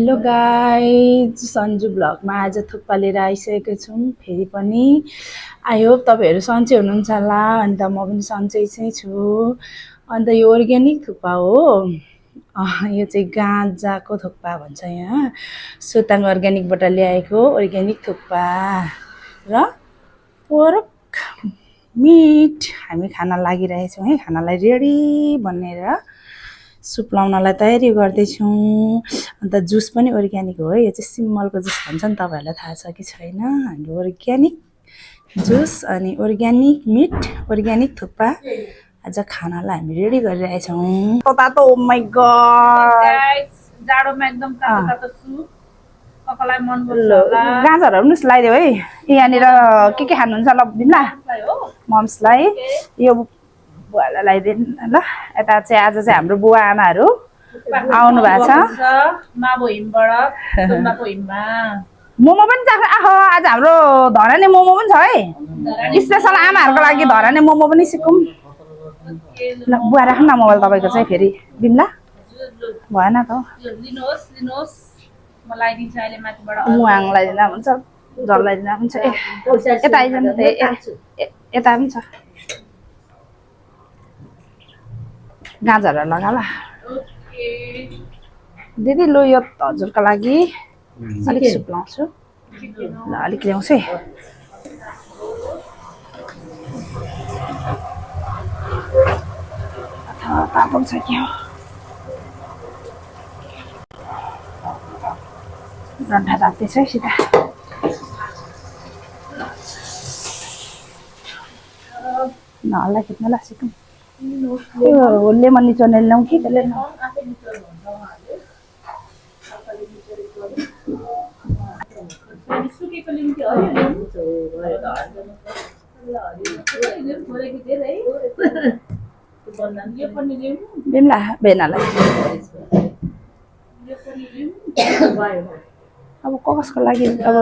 Hello guys, Sanju ब्लगमा आज थुक्पा लिएर आइसकेको छौँ फेरि पनि। आई होप तपाईँहरू सन्चै हुनुहुन्छ होला। अन्त म पनि सन्चै चाहिँ छु। अन्त यो अर्ग्यानिक थुक्पा हो। यो चाहिँ गाँजाको थुक्पा भन्छ यहाँ। सुताङ अर्ग्यानिकबाट ल्याएको अर्ग्यानिक थुक्पा र पोरक मिट हामी खान लागिरहेछौँ है। खानालाई रेडी बनेर सुप लाउनलाई तयारी गर्दैछौँ। अन्त जुस पनि अर्ग्यानिक हो है। यो चाहिँ सिमलको जुस भन्छ नि, तपाईँहरूलाई थाहा छ कि छैन। हाम्रो अर्ग्यानिक जुस अनि अर्ग्यानिक मिट, अर्ग्यानिक थुक्पा आज खानालाई हामी रेडी गरिरहेछौँ। तातो, ओ माई गॉड, जाडोमा एकदम तातो तातो सुप ककलाई मन पर्छ होला। गाजरहरू पनि लगाइदेऊ है। यहाँनिर के खानुहुन्छ ल दिन्ला मम्सलाई। यो बुवालाई लगाइदिनु ल। यता चाहिँ आज चाहिँ हाम्रो बुवा आमाहरू आउनु भएको छ माबो हिमबाट गुम्बाको हिममा। मोमो पनि छ। आहो, आज हाम्रो धराने मोमो पनि छ है। स्पेसल आमाहरूको लागि धराने मोमो पनि सिकौँ ल। बुवा राख्नु न मोबाइल तपाईँको चाहिँ फेरि बिम्ला भएन त। लिनुहोस् लिनुहोस्, म लगाइदिन्छु अहिले माथिबाट। मुहाङलाई दिँदा हुन्छ, जसलाई दिँदा हुन्छ। ए यता आइजानु त। यता पनि छ। गाजरहरू लगाला दिदी। लु यो हजुरको लागि अलिक सुप लाउँछु ल। अलिक ल्याउँछु है। अथवा तातो छ क्या हो। रन्ठा ताप्दैछ है सिधा। नहल्ला खिच्नुलाई सिकौँ। लेमन निचोर्ने ल्याउँ कि त्यसले बिम्ला भेनालाई अब कसको लागि अब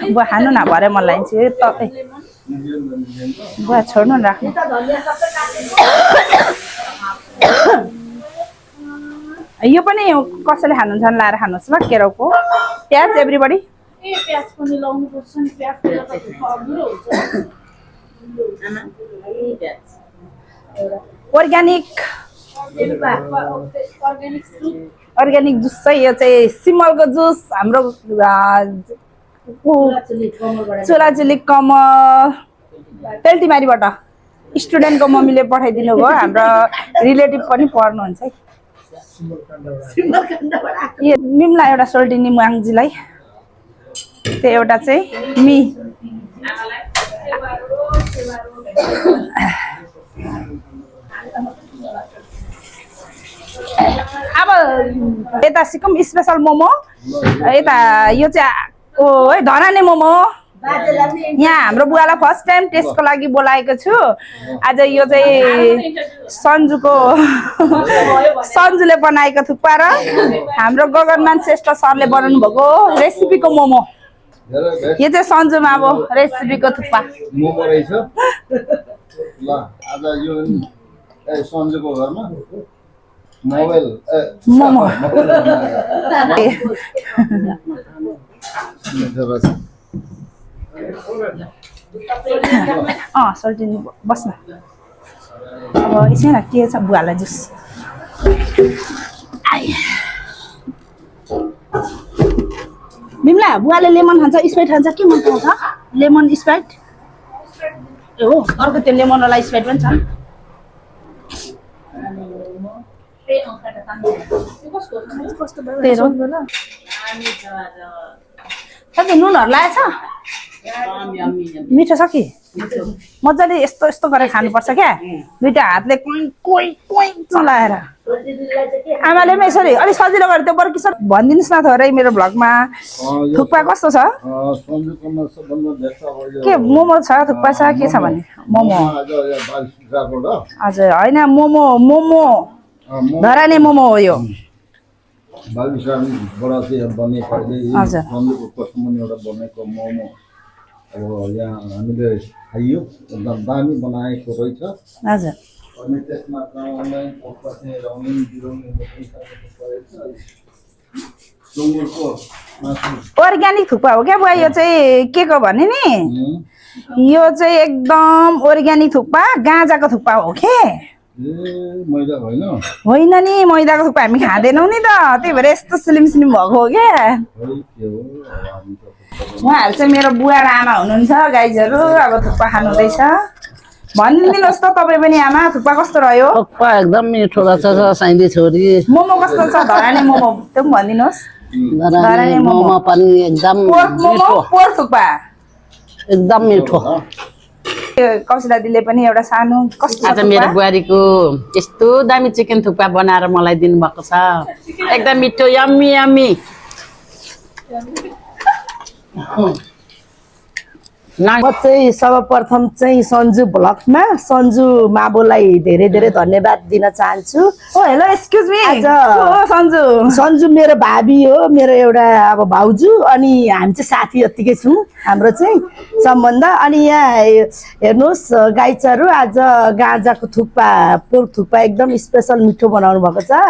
बुवा खानु न भरे मन लागिन्छ तपाईँ। बुवा छोड्नु न, राख्नु। यो पनि कसैले खानुहुन्छ भने लाएर खानुहोस् ल। केराउको प्याज एभ्रीबडी। ए प्याज पनि लाउनु पर्छ नि, प्याज अधुरो हुन्छ। Organic organic soup, organic juice चाहिँ यो चाहिँ सिमलको जुस। हाम्रो चुलाचुली कमल तेल्टीमारीबाट स्टुडेन्टको मम्मीले पठाइदिनु भयो। हाम्रो रिलेटिभ पनि पढ्नुहुन्छ है। यो मिमलाई एउटा सोल्टिनी मुहाङजीलाई, त्यो एउटा चाहिँ मि। अब यता सिकौँ स्पेसल मोमो। यता यो चाहिँ ओ है धराने मोमो। यहाँ हाम्रो बुवालाई फर्स्ट टाइम टेस्टको लागि बोलाएको छु आज। यो चाहिँ सन्जुले बनाएको थुक्पा र हाम्रो गगनमान श्रेष्ठ सरले बनाउनु भएको रेसिपीको मोमो। यो चाहिँ सन्जुमा अब रेसिपीको थुक्पा मोमो रहेछ ल। आज यो सन्जुको घरमा मोबाइल मोमो सोल्टिनी बस्न। अब एकछिन के छ बुवालाई जुस। बिमला बुवाले लेमन खान्छ स्प्राइट खान्छ के मन पराउँछ? लेमन स्प्राइट ए हो। अर्को त्यो लेमनवाला स्प्राइट पनि छ। नुनहरू लगाएछ? मिठो छ कि? मजाले यस्तो यस्तो गरेर खानुपर्छ क्या। दुइटा हातले कोही कोही कोही चलाएर। आमाले पनि यसरी अलिक सजिलो गरेर त्यो बरु किशोर भनिदिनुहोस् न थोरै मेरो भ्लगमा। थुक्पा कस्तो छ? के मोमो छ, थुक्पा छ, के छ भने? मोमो हजुर होइन, मोमो मोमो धराने मोमो हो यो। बालविश्रामबाट चाहिँ बनेको अहिले हजुर। सन्जुको कस्टमरबाट बनेको मोमो अब यहाँ हामीले खाइयो एकदम दामी बनाएको रहेछ। हजुर अनि त्यसमा अनलाइन थुक्पा चाहिँ रङ्गिन बिरङ्गी सुँगुरको मासु। अर्ग्यानिक थुक्पा हो क्या बुवा यो चाहिँ के को भने नि यो चाहिँ एकदम अर्ग्यानिक थुक्पा गाँजाको थुक्पा हो के मैदा होइन होइन नि मैदाको थुक्पा हामी खाँदैनौँ नि त त्यही भएर यस्तो स्लिम स्लिम भएको हो क्या उहाँहरू चाहिँ मेरो बुवा र आमा हुनुहुन्छ गाइजहरू अब थुक्पा खानु हुँदैछ भनिदिनुहोस् त तपाईँ पनि आमा थुक्पा कस्तो रह्यो थुक्पा एकदम मिठो रहेछ साइदी छोरी मोमो कस्तो छ धराने मोमो त्यो पनि भनिदिनुहोस् धराने मोमो पनि एकदम पोर्क मोमो मिठो पोर्क थुक्पा एकदम मिठो कौशला दिदीले पनि एउटा सानो कस्तो आज मेरो बुहारीको यस्तो दामी चिकन थुक्पा बनाएर मलाई दिनुभएको छ एकदम मिठो यम्मी यम्मी म चाहिँ सर्वप्रथम चाहिँ सन्जु भ्लगमा सन्जु माबुलाई धेरै धेरै धन्यवाद दिन चाहन्छु। ओ हेलो एक्सक्युज मी आज सन्जु सन्जु मेरो भाबी हो मेरो एउटा अब भाउजू अनि हामी चाहिँ साथी यत्तिकै छौँ हाम्रो चाहिँ सम्बन्ध। अनि यहाँ हेर्नुहोस् गाइजहरू आज गाँजाको थुक्पा पोर्क थुक्पा एकदम स्पेसल मिठो बनाउनु भएको छ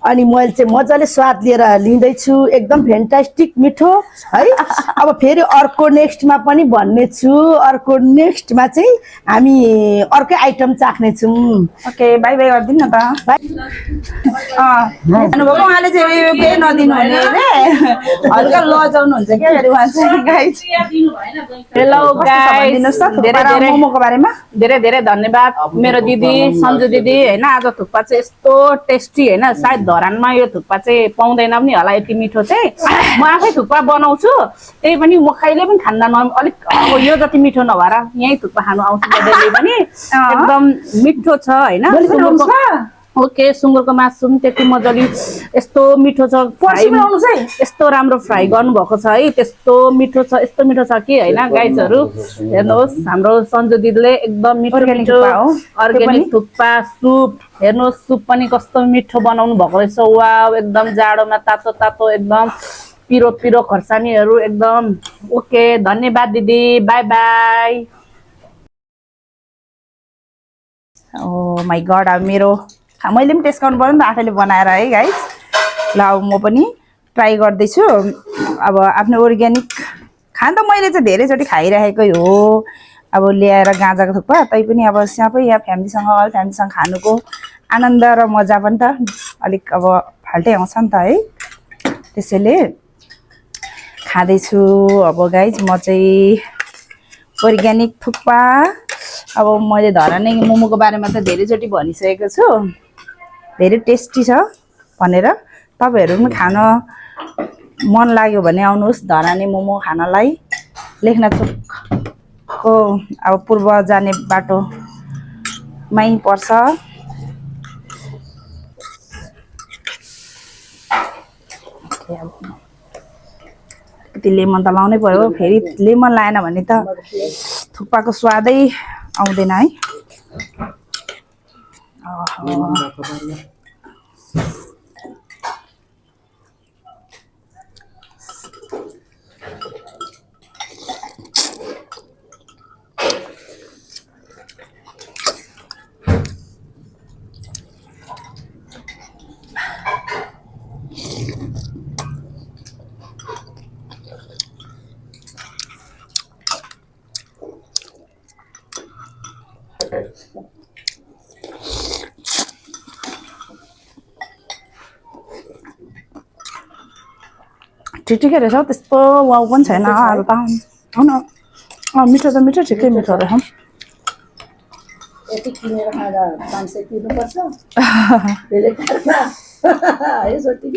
अनि मैले चाहिँ मजाले स्वाद लिएर लिँदैछु एकदम फ्यान्टास्टिक मिठो है। अब फेरि अर्को नेक्स्टमा पनि भन्ने छु अर्को नेक्स्टमा चाहिँ हामी अर्कै आइटम चाख्नेछौँ। ओके बाई बाई गरिदिनु न त भन्नुभएको उहाँले चाहिँ यो केही नदिनु हुने अरे हल्का लजाउनुहुन्छ क्या फेरि उहाँ चाहिँ गाइज हेलो भनिदिनुहोस् त धेरै थुक्पा र धेरै मोमोको बारेमा धेरै धेरै धन्यवाद मेरो दिदी सन्जु दिदी होइन आज थुक्पा चाहिँ यस्तो टेस्टी होइन सायद धरानमा यो थुक्पा चाहिँ पाउँदैन पनि होला यति मिठो चाहिँ म आफै थुक्पा बनाउँछु त्यही पनि म कहिले पनि खाँदा अलिक अब यो जति मिठो नभएर यहीँ थुक्पा खानु आउँछु कहिले पनि एकदम मिठो छ होइन ओके सुँगुरको मासु पनि त्यति मजाले यस्तो मिठो छ यस्तो राम्रो फ्राई गर्नुभएको छ है त्यस्तो मिठो छ यस्तो मिठो छ कि होइन गाइजहरू हेर्नुहोस् हाम्रो सन्जु दिदीले एकदम मिठो मिठो अर्ग्यानिक थुक्पा सुप हेर्नुहोस् सुप पनि कस्तो मिठो बनाउनु भएको रहेछ वाउ एकदम जाडोमा तातो तातो एकदम पिरो पिरो खर्सानीहरू एकदम ओके धन्यवाद दिदी bye bye. Oh my god अब मेरो मैले पनि टेस्ट गर्नु पर्यो नि त आफैले बनाएर है गाइज ल अब म पनि ट्राई गर्दैछु अब आफ्नो अर्ग्यानिक खान त मैले चाहिँ धेरैचोटि खाइरहेकै हो अब ल्याएर गाँजाको थुक्पा तैपनि अब सबै यहाँ फ्यामिलीसँग खानुको आनन्द र मजा पनि त अलिक अब फाल्टै आउँछ नि त है त्यसैले खाँदैछु। अब गाइज म चाहिँ अर्ग्यानिक थुक्पा अब मैले धराने मोमोको बारेमा त धेरैचोटि भनिसकेको छु धेरै टेस्टी छ भनेर तपाईँहरू पनि खान मन लाग्यो भने आउनुहोस् धराने मोमो खानलाई लेखनाथको अब पूर्व जाने बाटोमै पर्छ। अलिकति लेमन त लाउनै पर्यो फेरि लेमन लाएन भने त थुक्पाको स्वादै आउँदैन है। ठिकै रहेछ हौ त्यस्तो वाउ पनि छैन अब त होइन मिठो त मिठो ठिकै मिठो रहेछ यति किनेर खाँदा 500 तिर्नुपर्छ धेरै है सोच्दै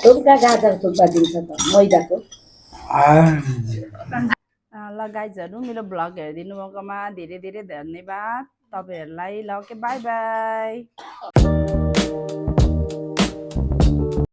थुक्पा गाजर थुक्पा दिन्छ त मैदाको ल गाइजहरू मेरो भ्लग हेरिदिनु भएकोमा धेरै धेरै धन्यवाद तपाईँहरूलाई ल ओके बाई बाई।